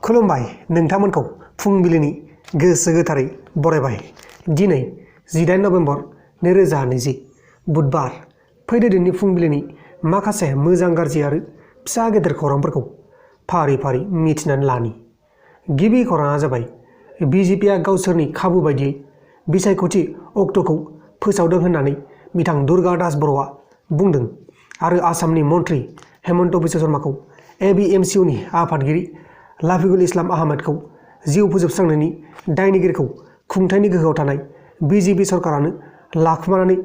खुलुमबाय नोंथांमोनखौ फुंबिलिनि गोसो गोथारै बरायबाय। दिनै 18 नभेम्बर 2020 बुधबार। फैदो दिनैनि फुंबिलिनि माखासे मोजां गाज्रि आरो फिसा गेदेर खौरांफोरखौ फारि फारि मिथिनानै लानि। गिबि खौराङा जाबाय बिजेपिआ गावसोरनि खाबु बायदियै बिसायख'थि अक्ट'खौ फोसावदों होननानै बिथां दुर्गा दास बर'आ बुंदों आरो आसामनि मन्त्रि हेमन्त बिश्व शर्माखौ एबिएमसिउनि आफादगिरि लाफिकुल इस्लाम आहमेदखौ जिउ फोजोबस्रांनायनि दायनिगिरिखौ खुंथायनि गोहोआव थानाय बिजेपि सरकारानो लाखुमानानै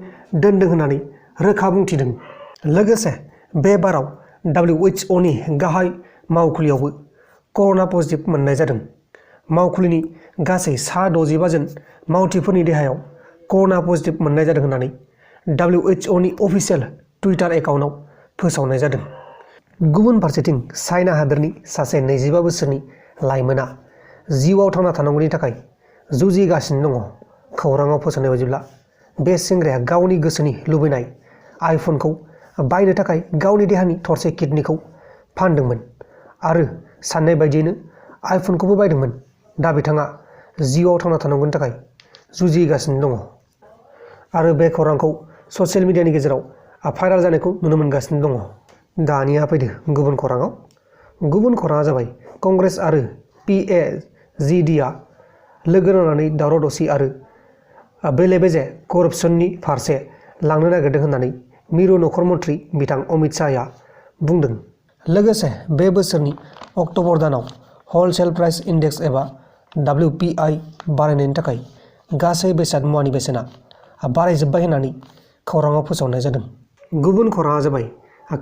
दोनदों होननानै रोखा बुंथिदों। लोगोसे बे बाराव WHOनि गाहाय मावखुलियावबो कर'ना पजिटिभ मोननाय जादों। मावखुलिनि गासै 65 जन मावथिफोरनि देहायाव कर'ना पजिटिभ मोननाय जादों होननानै WHOनि अफिसियेल टुइटार एकाउन्टआव फोसावनाय जादों। गुबुन फारसेथिं चाइना हादोरनि सासे 25 बोसोरनि लाइमोना जिउआव थांना थानांगौनि थाखाय जुजिगासिनो दङ। खौराङाव फोसावनाय बायदिब्ला बे सेंग्राया गावनि गोसोनि लुबैनाय आइफनखौ बायनो थाखाय गावनि देहानि थरसे किडनिखौ फानदोंमोन आरो साननाय बायदियैनो आइफनखौबो बायदोंमोन। दा बिथाङा जिउआव थांना थानांगौनि थाखाय जुजिगासिनो दङ आरो बे खौरांखौ ससियेल मिडियानि गेजेराव भाइरेल जानायखौ नुनो मोनगासिनो दङ। दानिया फैदो गुबुन खौराङाव। गुबुन खौराङा जाबाय कंग्रेस आरो PAGDआ लोगो नांनानै दावराव दावसि आरो बेले बेजे करप्सननि फारसे लांनो नागिरदों होननानै मिरु नखर मन्त्रि बिथां अमित शाहआ बुंदों। लोगोसे बे बोसोरनि अक्ट'बर दानाव हलसेल प्राइस इन्डेक्स एबा WPI बारायनायनि थाखाय गासै बेसाद मुवानि बेसेना बारायजोब्बाय होननानै खौराङाव फोसावनाय जादों। गुबुन खौराङा जाबाय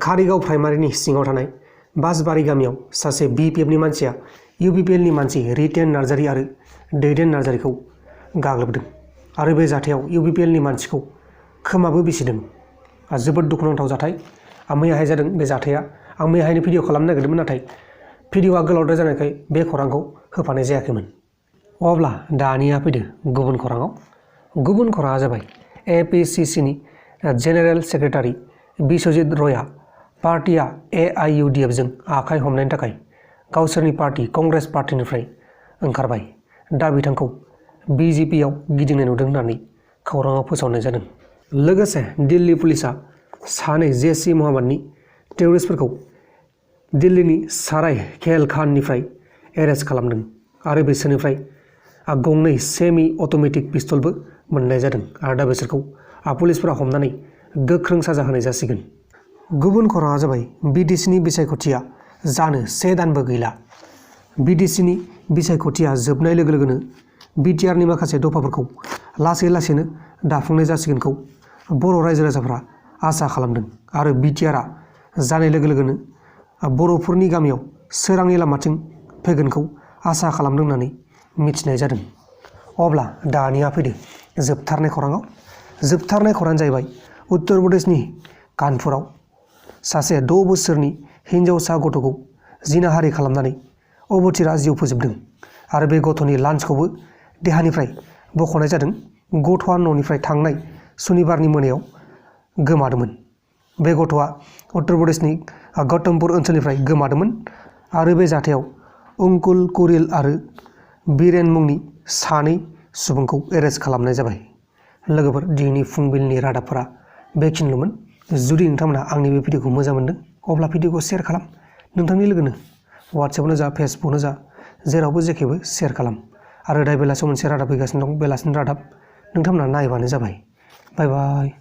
कारिगाव प्राइमारिनि सिङाव थानाय बासबारि गामियाव सासे BPFनि मानसिया UPPLनि मानसि रितेन नार्जारि आरो दैदेन नार्जारिखौ गाग्लोबदों आरो बे जाथायाव UPPLनि मानसिखौ खोमाबो बिसिदों। जोबोद दुखुनांथाव जाथाय। मैयाहाय जादों बे जाथाया। आं मैयाहायनो भिडिअ खालामनो नागिरदोंमोन, नाथाय भिडिअआ गोलावद्राय जानायखाय बे खौरांखौ होफानाय जायाखैमोन। अब्ला दानिया फैदो गुबुन खौराङाव। गुबुन खौराङा जाबाय APCCनि जेनेरेल सेक्रेटारि बिश्वजित रयआ पार्टिया AIUDFजों आखाइ हमनायनि थाखाय गावसोरनि पार्टी कंग्रेस पार्टीनिफ्राय ओंखारबाय। दा बिथांखौ BJPआव गिदिंनाय नुदों होननानै खौराङाव फोसावनाय जादों। लोगोसे दिल्ली पुलिसआ सानै जैश-ए मोहम्मदनि टेररिस्टफोरखौ दिल्लीनि साराय खेल खाननिफ्राय एरेस्ट खालामदों आरो बिसोरनिफ्राय गंनै सेमि अट'मेटिक पिस्तलबो मोननाय जादों आरो दा बिसोरखौ पुलिसफोरा हमनानै गोख्रों साजा होनाय जासिगोन। गुबुन खौराङा जाबाय BDCनि बिसायख'थिया जानो 1 दानबो गैला। BDCनि बिसायख'थिया जोबनाय लोगो लोगोनो BTRनि माखासे दफाफोरखौ लासै लासैनो दाफुंनाय जासिगोनखौ बर' रायजो राजाफ्रा आसा खालामदों आरो BTRआ जानाय लोगो लोगोनो बर'फोरनि गामियाव सोरांनि लामाथिं फैगोनखौ आसा खालामदों होननानै मिथिनाय जादों। अब्ला दानिया फैदो जोबथारनाय खौराङाव। जोबथारनाय खौराङानो जाहैबाय उत्तर प्रदेशनि कानपुराव सासे 6 बोसोरनि हिन्जावसा गथ'खौ जिनाहारि खालामनानै अबथिरा जिउ फोजोबदों आरो बे गथ'नि लान्सखौबो देहानिफ्राय बख'नाय जादों। गथ'आ न'निफ्राय थांनाय सुनिबारनि मोनायाव गोमादोंमोन। बे गथ'आ उत्तर प्रदेशनि गौतमपुर ओनसोलनिफ्राय गोमादोंमोन आरो बे जाथायाव अंकुल कुरिल आरो बीरेन मुंनि 2 सुबुंखौ एरेस्ट खालामनाय जाबाय। लोगोफोर, दिनैनि फुंबिलिनि रादाबफोरा बेखिनिल'मोन। जुदि नोंथांमोना आंनि बे भिडिअखौ मोजां मोनदों अब्ला भिडिअखौ शेयार खालाम। नोंथांनि लोगोनो वाट्सएपआवनो जा फेसबुकआवनो जा जेरावबो जेखेबो शेयार खालाम। आरो दा बेलासियाव मोनसे रादाब फैगासिनो दं। बेलासिनि रादाब नोंथांमोना नायबानो जाबाय। बाय बाय।